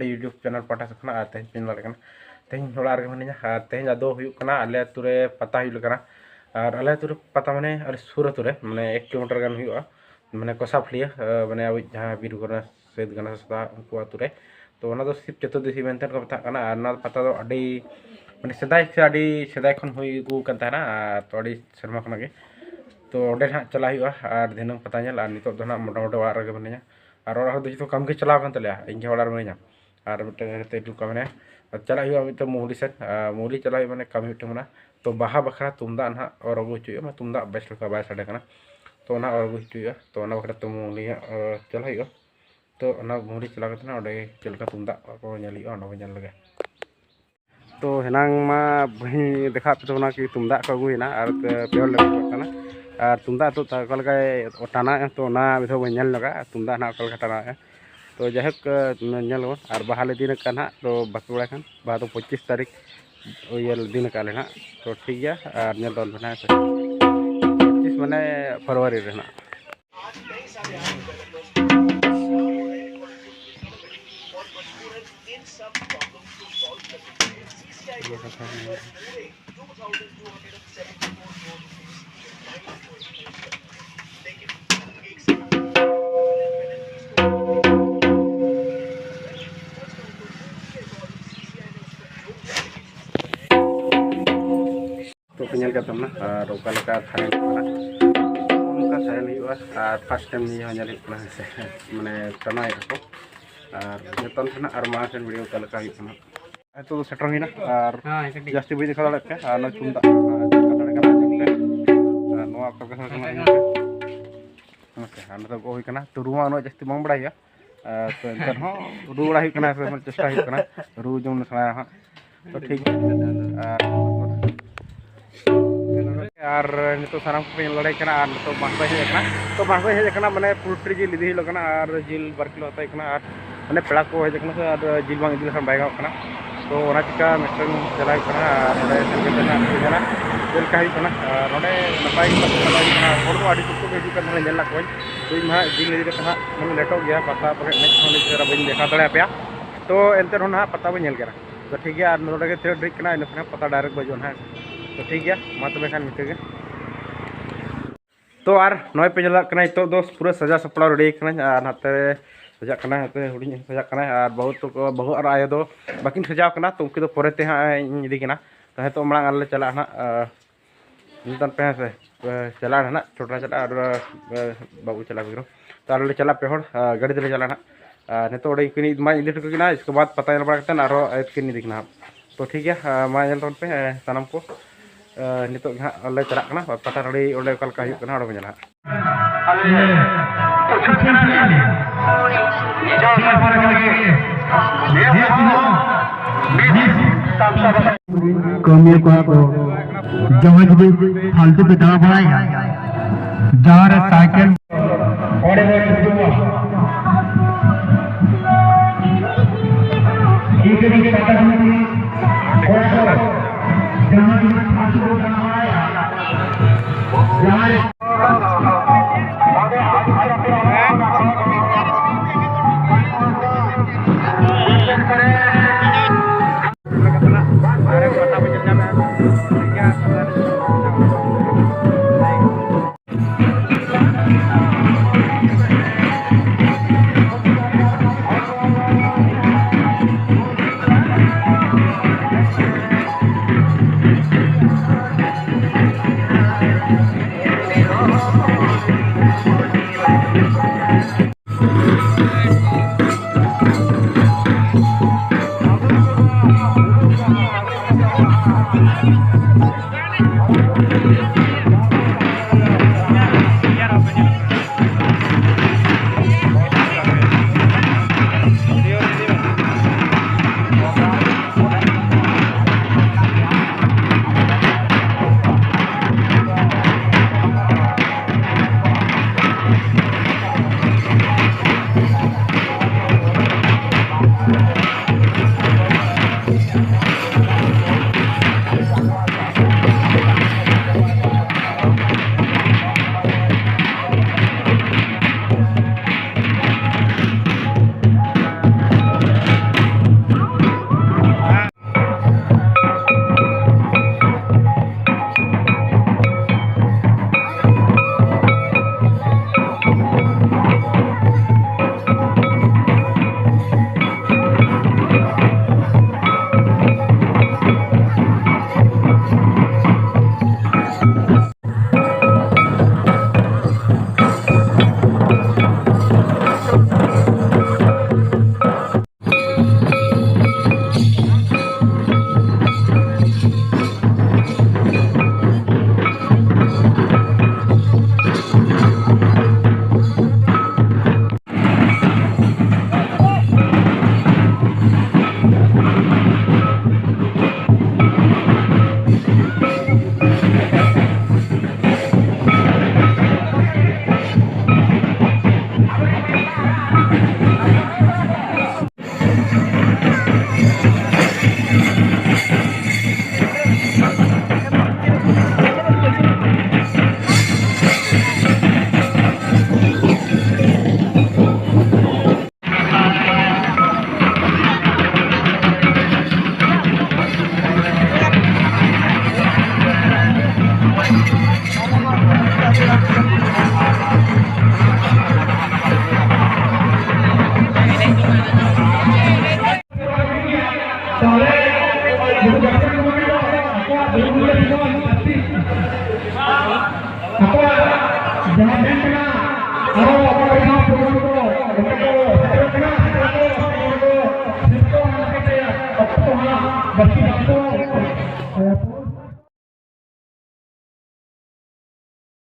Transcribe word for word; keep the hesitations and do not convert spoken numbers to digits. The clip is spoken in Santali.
YouTube channel ᱯᱟᱦᱴᱟ ᱥᱮᱫ ᱠᱷᱚᱱᱟᱜ᱾ ᱟᱨ ᱛᱮᱦᱮᱧ ᱯᱮ ᱧᱮᱞ ᱫᱟᱲᱮᱭᱟᱜ ᱠᱟᱱᱟ, ᱛᱮᱦᱮᱧ ᱦᱚᱲᱟᱜ ᱨᱮᱜᱮ ᱢᱤᱱᱟᱹᱧᱟ᱾ ᱟᱨ ᱛᱮᱦᱮᱧ ᱟᱫᱚ ᱦᱩᱭᱩᱜ ᱠᱟᱱᱟ, ᱟᱞᱮ ᱟᱹᱛᱩ ᱨᱮ ᱯᱟᱛᱟ ᱦᱩᱭᱩᱜ ᱠᱟᱱᱟ᱾ ᱟᱨ ᱟᱞᱮ ᱟᱹᱛᱩ ᱨᱮ ᱯᱟᱛᱟ ᱢᱟᱱᱮ ᱟᱹᱰᱤ ᱥᱩᱨ ᱟᱹᱛᱩ ᱨᱮ, ᱢᱟᱱᱮ ᱮᱠ ᱠᱤᱞᱳᱢᱤᱴᱟᱨ ᱜᱟᱱ ᱦᱩᱭᱩᱜᱼᱟ, ᱢᱟᱱᱮ ᱠᱚᱥᱟᱯᱷᱲᱤᱭᱟᱹ, ᱟᱸ, ᱢᱟᱱᱮ ᱟᱵᱚ ᱡᱟᱦᱟᱸ ᱵᱤᱨ ᱜᱚᱱᱟ ᱥᱟᱹᱛ ᱜᱟᱱᱟ ᱥᱟᱥᱛᱟ ᱩᱱᱠᱩ ᱟᱹᱛᱩ ᱨᱮ᱾ ᱛᱚ ᱚᱱᱟ ᱫᱚ ᱥᱤᱵ ᱪᱚᱛᱩᱨᱫᱚᱥᱤ ᱢᱮᱱᱛᱮ ᱠᱚ ᱢᱮᱛᱟᱜ ᱠᱟᱱᱟ᱾ ᱟᱨ ᱚᱱᱟ ᱯᱟᱛᱟ ᱫᱚ ᱟᱹᱰᱤ, ᱢᱟᱱᱮ ᱥᱮᱫᱟᱭ ᱥᱮ ᱟᱹᱰᱤ ᱥᱮᱫᱟᱭ ᱠᱷᱚᱱ ᱦᱩᱭ ᱟᱹᱜᱩ ᱠᱟᱱ ᱛᱟᱦᱮᱱᱟ, ᱟᱨ ᱛᱚ ᱟᱹᱰᱤ ᱥᱮᱨᱢᱟ ᱠᱷᱚᱱᱟᱜ ᱜᱮ᱾ ᱛᱚ ᱚᱸᱰᱮ ᱱᱟᱦᱟᱜ ᱪᱟᱞᱟᱜ ᱦᱩᱭᱩᱜᱼᱟ ᱟᱨ ᱫᱷᱤᱱᱟᱹᱝ ᱯᱟᱛᱟ ᱧᱮᱞ᱾ ᱟᱨ ᱱᱤᱛᱚᱜ ᱫᱚ ᱱᱟᱦᱟᱜ ᱢᱚᱴᱟᱢᱩᱴᱤ ᱚᱲᱟᱜ ᱨᱮᱜᱮ ᱢᱤᱱᱟᱹᱧᱟ᱾ ᱟᱨ ᱚᱲᱟᱜ ᱦᱚᱲ ᱫᱚ ᱡᱚᱛᱚ ᱠᱟᱹᱢᱤ ᱠᱚ ᱪᱟᱞᱟᱣ ᱟᱠᱟᱱ ᱛᱟᱞᱮᱭᱟ, ᱤᱧ ᱜᱮ ᱚᱲᱟᱜ ᱨᱮ ᱢᱤᱱᱟᱹᱧᱟ᱾ ᱟᱨ ᱢᱤᱫᱴᱮᱱ ᱜᱟᱛᱮ ᱴᱩᱠᱟ ᱢᱮᱱᱟᱭᱟ, ᱟᱨ ᱪᱟᱞᱟᱜ ᱦᱩᱭᱩᱜᱼᱟ ᱢᱤᱫᱴᱮᱱ ᱢᱩᱦᱞᱤ ᱥᱮᱫ᱾ ᱟᱨ ᱢᱩᱦᱞᱤ ᱪᱟᱞᱟᱜ ᱦᱩᱭᱩᱜᱼᱟ, ᱢᱟᱱᱮ ᱠᱟᱹᱢᱤ ᱢᱤᱫᱴᱮᱱ ᱢᱮᱱᱟᱜᱼᱟ᱾ ᱛᱚ ᱵᱟᱦᱟ ᱵᱟᱠᱷᱨᱟ ᱛᱩᱢᱫᱟᱜ ᱱᱟᱦᱟᱜ ᱚᱨ ᱟᱹᱜᱩ ᱦᱚᱪᱚ ᱦᱩᱭᱩᱜᱼᱟ, ᱢᱟᱱᱮ ᱛᱩᱢᱫᱟᱜ ᱵᱮᱥ ᱞᱮᱠᱟ ᱵᱟᱭ ᱥᱟᱰᱮ ᱠᱟᱱᱟ, ᱛᱚ ᱚᱱᱟ ᱚᱨ ᱟᱹᱜᱩ ᱦᱚᱪᱚ ᱦᱩᱭᱩᱜᱼᱟ᱾ ᱛᱚ ᱚᱱᱟ ᱵᱟᱠᱷᱨᱟ ᱛᱮ ᱢᱩᱦᱞᱤ ᱦᱟᱸᱜ, ᱟᱨ ᱪᱟᱞᱟᱜ ᱦᱩᱭᱩᱜᱼᱟ᱾ ᱛᱚ ᱚᱱᱟ ᱢᱩᱦᱞᱤ ᱪᱟᱞᱟᱣ ᱠᱟᱛᱮ ᱱᱟᱦᱟᱜ ᱚᱸᱰᱮ ᱪᱮᱫ ᱞᱮᱠᱟ ᱛᱩᱢᱫᱟᱜ ᱠᱚ ᱧᱮᱞ ᱦᱩᱭᱩᱜᱼᱟ, ᱚᱸᱰᱮ ᱵᱚᱱ ᱧᱮᱞ ᱞᱮᱜᱮ᱾ ᱛᱚ ᱦᱮᱱᱟᱝ ᱢᱟ ᱵᱟᱹᱧ ᱫᱮᱠᱷᱟᱣᱟᱫ ᱯᱮ ᱛᱟᱵᱚᱱᱟ ᱠᱤ ᱛᱩᱢᱫᱟᱜ ᱠᱚ ᱟᱹᱜᱩᱭᱮᱱᱟ ᱟᱨ ᱯᱮ ᱦᱚᱲ ᱞᱮ ᱜᱚᱡ ᱠᱟᱱᱟ᱾ ᱟᱨ ᱛᱩᱢᱫᱟᱜ ᱛᱚ ᱚᱠᱟ ᱞᱮᱠᱟᱭ ᱴᱟᱱᱟᱣᱮᱫᱼᱟ, ᱛᱚ ᱚᱱᱟ ᱢᱤᱫ ᱫᱷᱟᱣ ᱵᱚᱱ ᱧᱮᱞ ᱧᱚᱜᱟ, ᱛᱩᱢᱫᱟᱜ ᱱᱟᱦᱟᱜ ᱚᱠᱟ ᱞᱮᱠᱟ ᱴᱟᱱᱟᱣᱮᱫᱼᱟ᱾ ᱛᱚ ᱡᱟᱭᱦᱳᱠ, ᱧᱮᱞ ᱟᱵᱚᱱ᱾ ᱟᱨ ᱵᱟᱦᱟ ᱞᱮ ᱫᱤᱱ ᱟᱠᱟᱫᱼᱟ ᱱᱟᱦᱟᱜ, ᱛᱚ ᱵᱟᱯᱮ ᱵᱟᱲᱟᱭ ᱠᱷᱟᱱ ᱵᱟᱦᱟ ᱫᱚ ᱯᱚᱸᱪᱤᱥ ᱛᱟᱹᱨᱤᱠᱷ ᱤᱭᱟᱹ ᱞᱮ ᱫᱤᱱ ᱟᱠᱟᱫᱼᱟ ᱞᱮ ᱱᱟᱦᱟᱜ᱾ ᱛᱚ ᱴᱷᱤᱠ ᱜᱮᱭᱟ, ᱟᱨ ᱧᱮᱞ ᱛᱟᱵᱚᱱ ᱯᱮ ᱱᱟᱦᱟᱜ ᱦᱮᱸ ᱥᱮ, ᱯᱚᱸᱪᱤᱥ ᱢᱟᱱᱮ ᱯᱷᱮᱵᱽᱨᱩᱣᱟᱨᱤ ᱨᱮ ᱱᱟᱦᱟᱜ᱾ ᱱᱤᱛᱚᱜ ᱯᱮ ᱧᱮᱞ ᱠᱮᱫ ᱛᱟᱵᱚᱱᱟ ᱟᱨ ᱚᱠᱟ ᱞᱮᱠᱟ ᱥᱟᱭᱮᱱ ᱠᱟᱱᱟ, ᱱᱚᱝᱠᱟ ᱥᱟᱭᱮᱱ ᱦᱩᱭᱩᱜᱼᱟ᱾ ᱟᱨ ᱯᱷᱟᱥᱴ ᱴᱟᱭᱤᱢ ᱱᱤᱭᱟᱹ ᱦᱚᱸ ᱧᱮᱞ ᱦᱩᱭᱩᱜ ᱠᱟᱱᱟ, ᱦᱮᱸ ᱥᱮ, ᱢᱟᱱᱮ ᱴᱟᱱᱟᱭᱮᱫ ᱠᱚ᱾ ᱟᱨ ᱡᱚᱛᱚᱱ ᱠᱷᱚᱱᱟᱜ ᱟᱨ ᱢᱟᱲᱟᱝ ᱥᱮᱱ ᱵᱷᱤᱰᱤᱭᱳ ᱚᱠᱟ ᱞᱮᱠᱟ ᱦᱩᱭᱩᱜ ᱠᱟᱱᱟ᱾ ᱱᱤᱛᱚᱜ ᱫᱚ ᱥᱮᱴᱮᱨ ᱦᱩᱭᱱᱟ ᱟᱨ ᱦᱮᱸ, ᱠᱟᱹᱴᱤᱡ᱾ ᱡᱟᱹᱥᱛᱤ ᱵᱟᱹᱧ ᱫᱮᱠᱷᱟᱣ ᱫᱟᱲᱮᱭᱟᱜ ᱠᱟᱱᱟ᱾ ᱟᱨ ᱱᱚᱣᱟ ᱛᱩᱢᱫᱟᱜ ᱠᱟᱛᱷᱟ ᱠᱟᱱᱟ, ᱟᱸᱡᱚᱢ ᱯᱮ᱾ ᱟᱨ ᱱᱚᱣᱟ ᱚᱠᱟ ᱠᱟᱛᱷᱟ ᱠᱟᱱᱟ, ᱟᱸᱡᱚᱢ ᱯᱮ᱾ ᱦᱮᱸ ᱥᱮ, ᱟᱨ ᱱᱚᱛᱮ ᱜᱚᱜ ᱦᱩᱭ ᱠᱟᱱᱟ, ᱛᱚ ᱨᱩ ᱢᱟ ᱩᱱᱟᱹᱜ ᱡᱟᱹᱥᱛᱤ ᱵᱟᱝ ᱵᱟᱲᱟᱭ ᱦᱩᱭᱩᱜᱼᱟ᱾ ᱟᱨ ᱛᱚ ᱮᱱᱛᱮ ᱨᱮᱦᱚᱸ ᱨᱩ ᱵᱟᱲᱟ ᱦᱩᱭᱩᱜ ᱠᱟᱱᱟ, ᱥᱮ ᱪᱮᱥᱴᱟ ᱦᱩᱭᱩᱜ ᱠᱟᱱᱟ ᱨᱩ ᱡᱮᱢᱚᱱ ᱥᱮᱬᱟᱭᱟ ᱦᱟᱸᱜ᱾ ᱛᱚ ᱴᱷᱤᱠ ᱜᱮᱭᱟ᱾ ᱟᱨ, ᱟᱨ ᱱᱤᱛᱚᱜ ᱥᱟᱱᱟᱢ ᱠᱚᱯᱮ ᱧᱮᱞ ᱫᱟᱲᱮᱭᱟᱜ ᱠᱟᱱᱟ᱾ ᱟᱨ ᱱᱤᱛᱚᱜ ᱢᱟᱝᱥᱚ ᱦᱮᱡ ᱟᱠᱟᱱᱟ, ᱛᱚ ᱢᱟᱝᱥᱚ ᱦᱮᱡ ᱟᱠᱟᱱᱟ, ᱢᱟᱱᱮ ᱯᱳᱞᱴᱨᱤ ᱡᱤᱞ ᱤᱫᱤ ᱦᱩᱭᱩᱜ ᱠᱟᱱᱟ ᱟᱨ ᱡᱤᱞ ᱵᱟᱨ ᱠᱤᱞᱳ ᱦᱟᱛᱟᱣ ᱦᱩᱭᱩᱜ ᱠᱟᱱᱟ᱾ ᱟᱨ ᱢᱟᱱᱮ ᱯᱮᱲᱟ ᱠᱚ ᱦᱮᱡ ᱟᱠᱟᱱᱟ ᱥᱮ, ᱟᱨ ᱡᱤᱞ ᱵᱟᱝ ᱤᱫᱤ ᱞᱮᱠᱷᱟᱱ ᱵᱟᱭ ᱜᱟᱱᱚᱜ ᱠᱟᱱᱟ᱾ ᱛᱚ ᱚᱱᱟ ᱪᱤᱠᱟ ᱢᱤᱫᱴᱮᱱ ᱪᱟᱞᱟᱣ ᱦᱩᱭᱩᱜ ᱠᱟᱱᱟ ᱟᱨ ᱚᱸᱰᱮ ᱥᱮᱱ ᱠᱟᱛᱮ ᱦᱟᱸᱜ ᱪᱮᱫ ᱞᱮᱠᱟ ᱦᱩᱭᱩᱜ ᱠᱟᱱᱟ᱾ ᱟᱨ ᱱᱚᱸᱰᱮ ᱱᱟᱯᱟᱭ ᱜᱮ ᱪᱟᱞᱟᱣ ᱦᱩᱭᱩᱜ ᱠᱟᱱᱟ, ᱦᱚᱲ ᱠᱚ ᱟᱹᱰᱤ ᱥᱚᱠᱛᱚ ᱠᱚ ᱦᱤᱡᱩᱜ ᱠᱟᱱ ᱛᱟᱦᱮᱱᱟ, ᱧᱮᱞ ᱞᱮᱫ ᱠᱚᱣᱟᱧ᱾ ᱛᱚ ᱤᱧ ᱢᱟ ᱦᱟᱸᱜ ᱡᱤᱞ ᱤᱫᱤ ᱠᱟᱛᱮ ᱦᱟᱸᱜ ᱢᱟᱱᱮ ᱞᱮᱴᱚᱜ ᱜᱮᱭᱟ, ᱯᱟᱛᱟ ᱯᱟᱞᱮ ᱮᱱᱮᱡ ᱠᱚᱦᱚᱸ ᱱᱤᱡᱮᱨᱟᱜ ᱵᱟᱹᱧ ᱫᱮᱠᱷᱟᱣ ᱫᱟᱲᱮᱭᱟᱯᱮᱭᱟ᱾ ᱛᱚ ᱮᱱᱛᱮ ᱨᱮᱦᱚᱸ ᱱᱟᱦᱟᱜ ᱯᱟᱛᱟ ᱵᱚᱱ ᱧᱮᱞ ᱠᱮᱫᱟ᱾ ᱛᱚ ᱴᱷᱤᱠ ᱜᱮᱭᱟ, ᱟᱨ ᱱᱚᱰᱮ ᱜᱮ ᱛᱤᱱᱟᱹᱜ ᱰᱮᱨᱤᱜ ᱠᱟᱱᱟ, ᱤᱱᱟᱹ ᱯᱚᱨᱮ ᱯᱟᱛᱟ direct ᱵᱚ ᱦᱤᱡᱩᱜᱼᱟ ᱱᱟᱦᱟᱜ᱾ ᱛᱚ ᱴᱷᱤᱠ ᱜᱮᱭᱟ, ᱢᱟ ᱛᱚᱵᱮ ᱠᱷᱟᱱ ᱱᱤᱝᱠᱟᱹ ᱜᱮ᱾ ᱛᱚ ᱟᱨ ᱱᱚᱜᱼᱚᱭ ᱯᱮ ᱧᱮᱞ ᱫᱟᱲᱮᱭᱟᱜ ᱠᱟᱱᱟ, ᱱᱤᱛᱚᱜ ᱫᱚ ᱯᱩᱨᱟᱹ ᱥᱟᱡᱟᱣ ᱥᱟᱯᱲᱟᱣ ready ᱠᱟᱱᱟᱹᱧ, ᱟᱨ ᱱᱟᱛᱮ ᱥᱟᱡᱟᱜ ᱠᱟᱱᱟ, ᱱᱟᱛᱮ ᱦᱩᱰᱤᱧ ᱥᱟᱡᱟᱜ ᱠᱟᱱᱟᱭ, ᱟᱨ ᱵᱟᱹᱦᱩ ᱛᱟᱠᱚ, ᱵᱟᱹᱦᱩ ᱟᱨ ᱟᱭᱳ ᱫᱚ ᱵᱟᱹᱠᱤᱱ ᱥᱟᱡᱟᱣ ᱠᱟᱱᱟ, ᱛᱚ ᱩᱱᱠᱤᱱ ᱫᱚ ᱯᱚᱨᱮ ᱛᱮ ᱦᱟᱸᱜ ᱤᱧ ᱤᱫᱤ ᱠᱤᱱᱟ᱾ ᱛᱚ ᱱᱤᱛᱚᱜ ᱢᱟᱲᱟᱝ ᱟᱞᱮ ᱞᱮ ᱪᱟᱞᱟᱜᱼᱟ ᱦᱟᱸᱜ, ᱟᱨ ᱱᱤᱛᱚᱜ ᱯᱮ ᱦᱮᱸ ᱥᱮ, ᱪᱟᱞᱟᱜᱼᱟ ᱦᱟᱸᱜ, ᱪᱷᱳᱴᱟ ᱪᱟᱞᱟᱜᱼᱟ, ᱟᱨ ᱵᱟᱹᱵᱩ ᱪᱟᱞᱟᱜᱼᱟ ᱜᱤᱫᱽᱨᱟᱹ᱾ ᱛᱚ ᱟᱞᱮ ᱞᱮ ᱪᱟᱞᱟᱜᱼᱟ ᱯᱮ ᱦᱚᱲ, ᱟᱨ ᱜᱟᱹᱰᱤ ᱛᱮᱞᱮ ᱪᱟᱞᱟᱜᱼᱟ ᱦᱟᱸᱜ᱾ ᱟᱨ ᱱᱤᱛᱚᱜ ᱚᱸᱰᱮ ᱩᱱᱠᱤᱱ ᱢᱟᱧ ᱤᱫᱤ ᱦᱚᱴᱚ ᱠᱟᱹᱠᱤᱱᱟ, ᱤᱥᱠᱮ ᱵᱟᱫᱽ ᱯᱟᱛᱟ ᱧᱮᱞ ᱵᱟᱲᱟ ᱠᱟᱛᱮᱫ ᱟᱨᱦᱚᱸ ᱟᱹᱛᱠᱤᱱ ᱤᱫᱤ ᱠᱤᱱᱟ ᱦᱟᱸᱜ᱾ ᱛᱚ ᱴᱷᱤᱠ ᱜᱮᱭᱟ, ᱢᱟ ᱧᱮᱞ ᱛᱟᱵᱚᱱ ᱯᱮ ᱥᱟᱱᱟᱢ ᱠᱚ᱾ ᱱᱤᱛᱚᱜ ᱜᱮ ᱦᱟᱸᱜ ᱞᱮ ᱪᱟᱞᱟᱜ ᱠᱟᱱᱟ, ᱯᱟᱛᱟ ᱴᱟᱺᱰᱤ ᱚᱸᱰᱮ ᱚᱠᱟ ᱞᱮᱠᱟ ᱦᱩᱭᱩᱜ ᱠᱟᱱᱟ ᱚᱸᱰᱮ ᱵᱚᱱ ᱧᱮᱞᱟ ᱦᱟᱸᱜ᱾ ᱠᱟᱹᱢᱤᱭᱟᱹ ᱠᱚᱣᱟ ᱠᱚ ᱡᱟᱦᱟᱸ ᱡᱩᱫᱤ ᱯᱷᱟᱞᱛᱩ ᱯᱮ ᱫᱟᱬᱟ ᱵᱟᱲᱟᱭᱟ, ᱡᱟᱦᱟᱸ ᱨᱮ ᱥᱟᱭᱠᱮᱞ ᱚᱸᱰᱮ ᱵᱚᱱ ᱛᱩᱯᱩᱜᱼᱟ᱾ ᱤᱱᱠᱟᱹ ᱜᱮ ᱯᱟᱛᱟ ᱠᱚᱢᱤᱴᱤ ᱠᱚᱲᱟ ᱠᱚ ᱡᱟᱦᱟᱸ ᱜᱮ ᱯᱷᱟᱞᱛᱩ ᱠᱚ ᱫᱟᱬᱟ ᱵᱟᱲᱟᱭᱟ, ᱡᱟᱦᱟᱸ ᱨᱮ ᱵᱟᱹᱠᱤ ᱫᱚ, ᱮ,